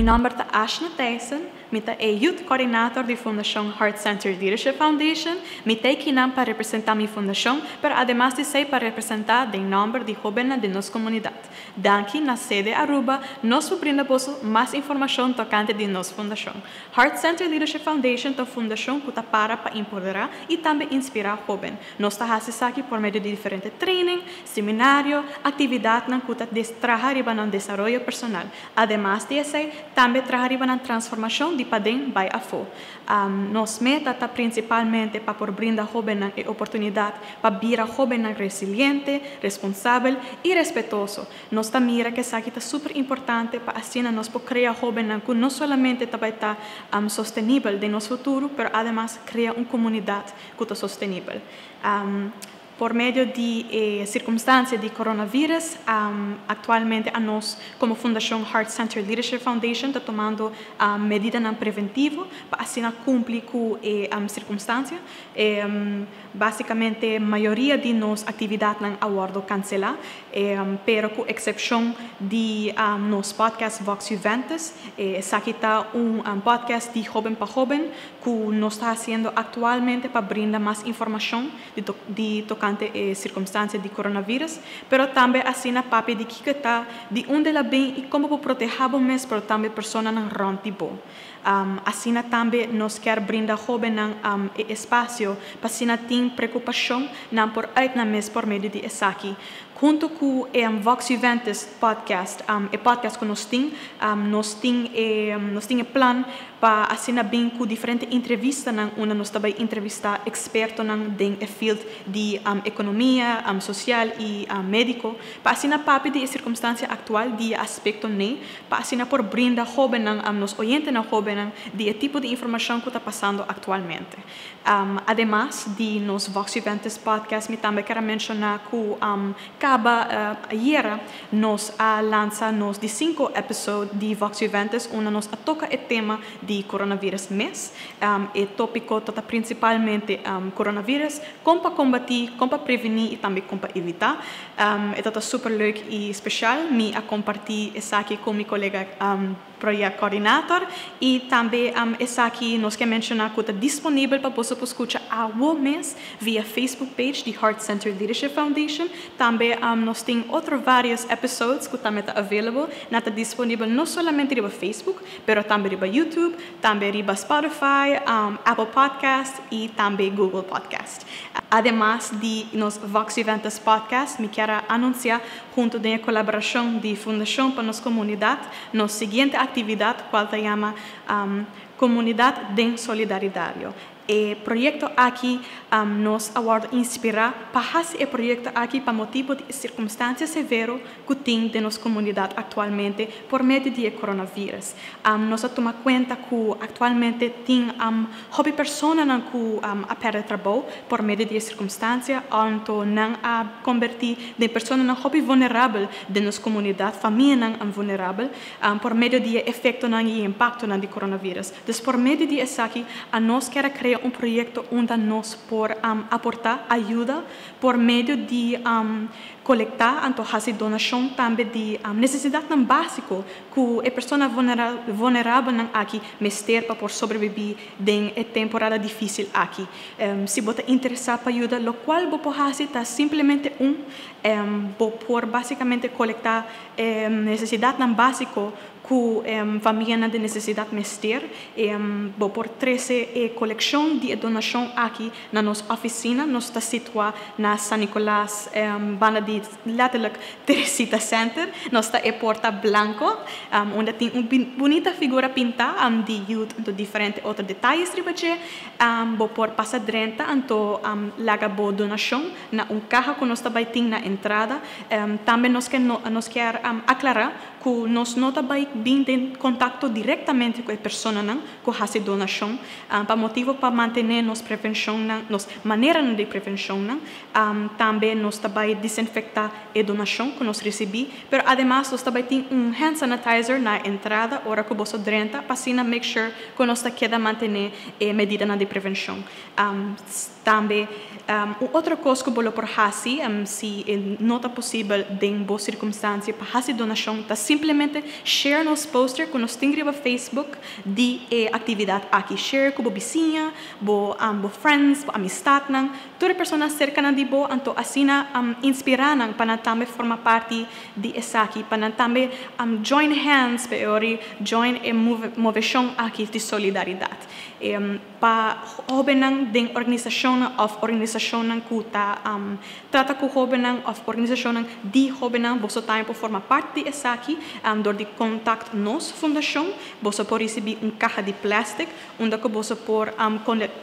Mi nòmber ta Ashna Thijssen, mi ta e Youth Coordinator di Fundashon Heart Center Leadership Foundation. Mi ta akinan pa representá mi fundashon, pero ademas di esei pa representá den nòmber di hóbennan di nos komunidat. Danki na CD Aruba, nos por brinda boso mas informashon tokante di nos fundashon. Heart Center Leadership Foundation ta un fundashon ku ta para pa empoderá i tambe inspirá hóben. Nos ta hasi esaki por medio di diferente training, seminario, aktividatnan ku ta traha riba nan desaroyo personal. Ademas di esei, tambe traha riba nan transformashon di paden bai afó. Nos meta ta prinsipalmente pa por brinda hóbennan e oportunidat pa bira hóbennan resiliente, responsabel i respetuoso. Nos ta mira ku esaki ta super importante pa asina nos por krea hóbennan ku no solamente ta bai ta sostenibel den nos futuro, pero ademas krea un komunidat ku ta sostenibel. Por medio di e sirkunstansia di coronavirus, aktualmente anos komo Fundashon Heart Center Leadership Foundation ta tumando medidanan preventivo pa asina kumpli ku e sirkunstansia. Básikamente mayoria di nos aktividatnan a wòrdu kanselá, pero ku eksepshon di nos podcast Vox Juventus. Esaki ta un podcast di hóben pa hóben ku nos ta hasiendo aktualmente pa brinda mas informashon di tokante e sirkunstansia di coronavirus, pero tambe asina papia di kiko ta, di unda el a bin i kon bo por protehá bo mes, pero tambe personanan rònt di bo. Asina tambe nos kier brinda hóbennan e espasio pa si nan tin preokupashon, nan por uit nan mes por medio di esaki. Huntu ku e Vox Juventus podcast, e podcast ku nos tin, nos tin e plan pa asina bin ku diferente entrevistanan unda nos ta bai entrevistá ekspertonan den e field di ekonomia sosial i médiko, pa asina papia di e sirkunstansia aktual di aspektonan, pa asina por brinda hóbennan, nos oyentenan hóbennan, di e tipo di informashon ku ta pasando aktualmente. Ademas di nos Vox Juventus podcast, mi tambe ke menshoná ku kaba ayera nos a lansa nos di 5 episode di Vox Juventus, unda nos a toka e tema di coronavirus mes. E tópiko ta prinsipalmente coronavirus, kon pa kombatí, kon pa prevení i tambe kon pa evitá. E ta super leuk i spesial. Mi a kompartí esaki ku mi kolega project coordinator i tambe esaki nos ke menshoná ku ta disponibel pa bo skucha awo mes via Facebook page di Heart Center Leadership Foundation. Tambe nos tin otro vários episodes ku tambe ta available. Nan ta disponibel no solamente riba Facebook, pero tambe riba YouTube, tambe riba Spotify, Apple Podcast i tambe Google Podcast. Ademas di nos Vox Juventus podcast, mi ke anunsiá huntu ku kolaborashon di Fundashon pa nos komunidat, nos siguiente aktividat, kual ta yama Komunidat den Solidaridat. E proyekto aki nos a wòrdu inspirá pa hasi e proyekto aki pa motibu di sirkunstansia severo ku tin den nos komunidat aktualmente por medio di coronavirus. Nos a tuma kuenta ku aktualmente tin hopi personanan ku a pèrdè trabou por medio di sirkunstansia, anto nan a konvertí den personanan hopi vulnerabel den nos komunidat, famianan vulnerabel por medio di efektonan i impaktonan di coronavirus. Dus por medio di esaki, nos ke krea un proyekto unda nos por aportá ayudo por medio di kolektá anto hasi donashon tambe di nesesidatnan básiko ku e persona vulnerabel aki mester pa por sobreviví den e temporada difísil aki. Si bo ta interesá pa yuda, lokual bo por hasi ta simplemente bo por básikamente kolektá nesesidatnan básiko ku famianan den nesesidat mester. Bo por trese e kolekshon di donashon aki na nos ofisina. Nos ta situá na San Nicolas, banda di letterlijk Teresita Center. Nos ta e porta blanku, unda tin un bunita figura pintá di youth anto diferente otro detaye riba dje. Bo por pasa drenta anto laga bo donashon na un kaha ku nos tambe tin na entrada. Tambe nos ke aklará ku nos no ta bai bin den kontakto direktamente ku e personanan ku hasi donashon, pa motibu pa mantené nos prevenshon nan, nos manera di prevenshon nan. Tambe nos ta bai desinfektá e donashon ku nos risibí, pero ademas nos tambe tin un hand sanitizer na entrada ora ku boso drenta pa asina make sure ku nos ta keda mantené e medidanan di prevenshon. Tambe un otro cos cu bo por haci, si no ta posibel den bo circunstancia pa haci donacion, ta simplemente share nos poster cu nos tin riba Facebook di e actividad aki. Share cu bo bisiña, bo friends, bo amistadnan, tur persona cerca di bo, anto asina inspira nan pa nan tambe forma parti di esaki, pa nan tambe join hands, pa join e movecion aki di solidaridad. Pa hobennan den organisacion of organisacion cu ta trata cu hobennan of organisacion di hobennan, boso tambe por forma parti di esaki door di contact nos fundacion. Boso por ricibi un caha di plastic unda cu boso por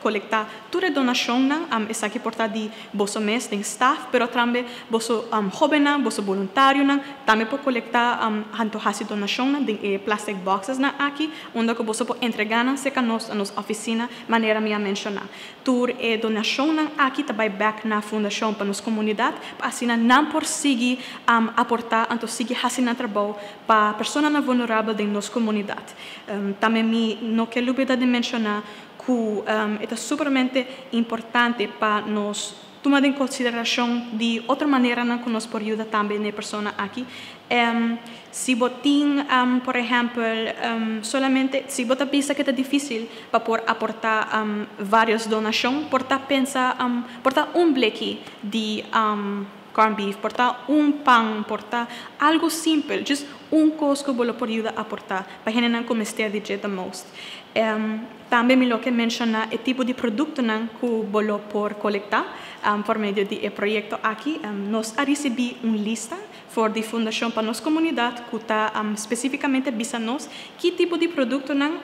colecta tur e donacionnan. Esaki por ta di boso mes den staff, pero tambe boso hobennan, boso voluntarionan tambe por colecta anto haci donacionnan den e plastic boxes nan aki, unda cu boso por entrega nan cerca nos na nos oficina, manera mi a menciona. Tur e donacionnan aki ta bay back na fundacion pa nos comunidad, pa asina nan por sigui aporta anto sigui haci nan trabou pa personanan vulnerabel den nos comunidad. Tambe mi no kier lubida di menciona cu ta sumamente importante pa nos tuma den consideracion di otro maneranan cu nos por yuda tambe e persona aki. Si bo tin, por ehempel, solamente, si bo ta pensa cu ta dificil pa por aporta varios donacion, por ta pensa, por ta un bleki di corned beef, por ta un pan, por ta algo simpel, just un cos cu bo por yuda aporta, pa hendenan cu mester di the most. Tambe mi lo kier menciona e tipo di productonan cu bo por colecta por medio di e proyecto aki. Nos a ricibi un lista for di Fundacion pa nos Comunidad cu ta specificamente bisa nos ki tipo di productonan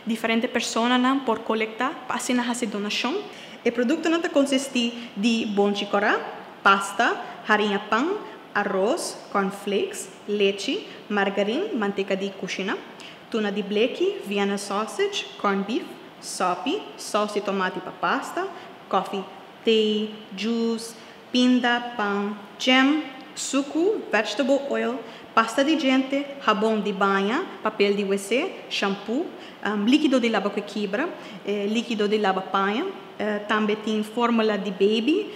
diferente personanan por colecta pa asina haci donacion. E productonan ta consisti di bonchi cora, pasta, hariña pan, aros, cornflakes, lechi, margarine, manteca di cushina, tuna di bleki, Vienna sausage, corned beef, sopi, saus di tomati pa pasta, coffee, tea, juice, pinda, pan, jam, suco, vegetable oil, pasta di djente, habon di baña, papel di WC, shampoo, likido di laba kibra, likido di laba paña, tambe tin formula di baby,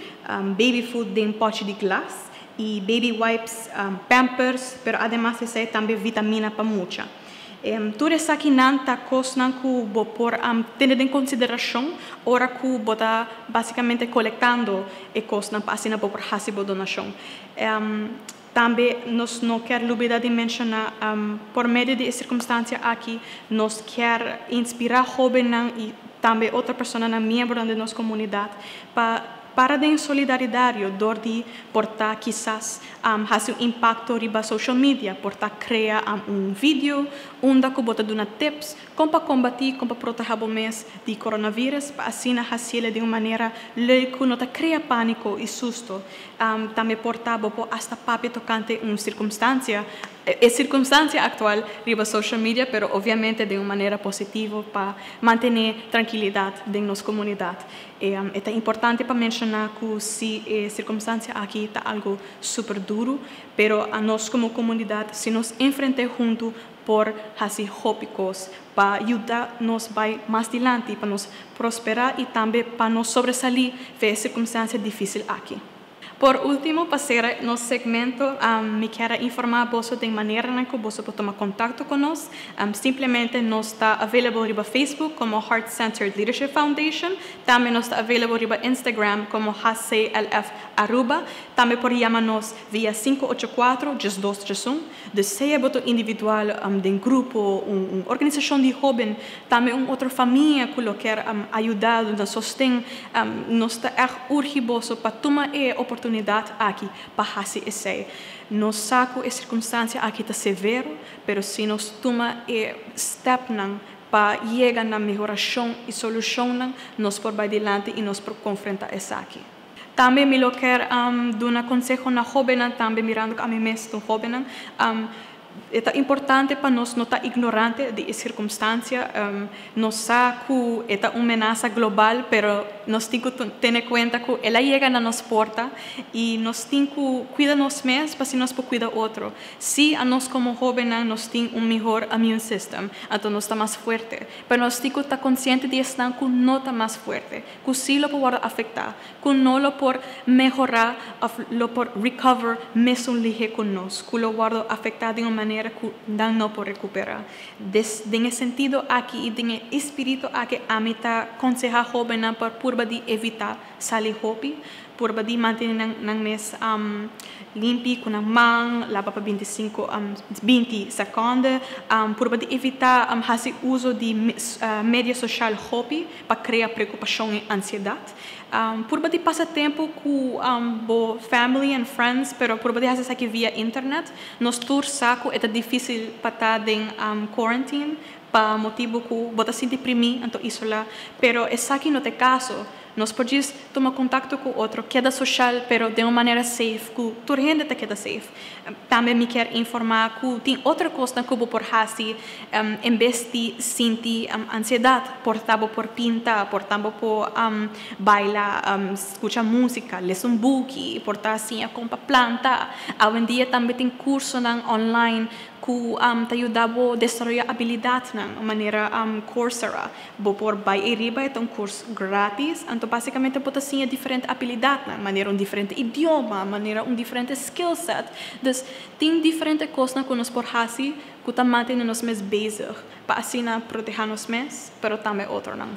baby food den pochi di glas y baby wipes, pampers, pero ademas esey tambe vitamina pa mucha. Tur esakinan ta cosnan cu bo por tene den consideracion ora cu bo ta basicamente colectando e cosnan pa asina bo por haci bo donacion. Tambe nos no kier lubida di menciona, por medio di e circunstancia aki nos kier inspira hobennan y tambe otro personanan miembro di nos comunidad pa para den solidaridad door di por ta kisas haci un impacto riba social media, por ta crea un video unda cu bo ta duna tips con pa combati, con pa proteha bo mes di coronavirus, pa asina haci'e di un manera leuk cu no ta crea panico y susto. Tambe por ta bo por hasta papia tocante un circunstancia, e circunstancia actual riba social media, pero obviamente di un manera positivo pa mantene trankilidad den nos comunidad. E ta importante pa menciona cu si e circunstancia aki ta algo super duro, pero anos como comunidad, si nos enfrenta hunto, por haci hopi cos pa yuda nos bay mas dilanti, pa nos prospera y tambe pa nos sobresali e circunstancia dificil aki. Por ultimo, pa cera nos segmento, mi kier informa boso di manera cu boso por tuma contacto cu nos. Simplemente nos ta available riba Facebook como Heart Centered Leadership Foundation. Tambe nos ta available riba Instagram como HCLF Aruba. Tambe por yama nos via 584 1231. Dus sea bo ta individual, di grupo, un organisacion di hoben, tambe un otro famia cu kier yuda, duna sosten, nos ta echt urgi boso pa tuma e oportunidad aki pa haci esey. Nos sa cu e circunstancia aki ta severo, pero si nos tuma e stepnan pa yega na mehoracion y solucion, nos por bay dilanti y nos por confronta esaki. Tambe mi lo kier duna conseho na hobennan, tambe mirando cu ami mes ta hoben. Ta importante pa nos no ta ignorante di sirkunstansia. Nos sa ku ta un menasa global, pero nos tin ku tene kuenta ku el a yega na nos porta i nos tin ku kuida nos mes pa asina nos por kuida otro. Si nos komo hóben nos tin un mihó immune system, anto nos ta mas fuerte. Pero nos tin ku ta konsiente di esnan ku no ta mas fuerte, ku sí lo por afektá, ku no lo por mehorá òf lo por recover mesun lihé ku nos, ku lo wòrdu afektá di un manera ku nan no por rekuperá. Den e sentido aki i den e spiritu aki, ami ta konsehá hóben pa purba di evitá sali hopi, purba di mantené nan mes limpi ku nan man, laba pa 25, 20 sekonde, purba di evitá hasi uso di media sosial hopi pa kria preokupashon i ansiedat. Purba di pasa tempu ku bo family and friends, pero purba di hasi esaki via internet. Nos tur sa ku ta difísil pa ta den quarantine, pa motibu ku bo ta sinti deprimí, anto isolá, pero esaki no ta kaso. Nos por tuma kontakto ku otro, keda sosial, pero di un manera safe, ku tur hende ta keda safe. Tambe mi ke informá ku tin otro kos ku bo por hasi en bes di sinti ansiedat, por ta bo por pinta, por ta bo por baila, skucha músika, lesa un buki, por ta asina kon pa planta. Awendia tambe tin kursonan online ku ta yuda bo desaroyá abilidatnan, manera Coursera. Bo por bai ariba, e un kurso gratis, anto básikamente bo ta siña diferente abilidatnan, manera un diferente idioma, manera un diferente skill set. Dus tin diferente kos ku nos por hasi, ku ta mantené nos mes bezig, pa asina protehá nos mes, pero tambe otronan.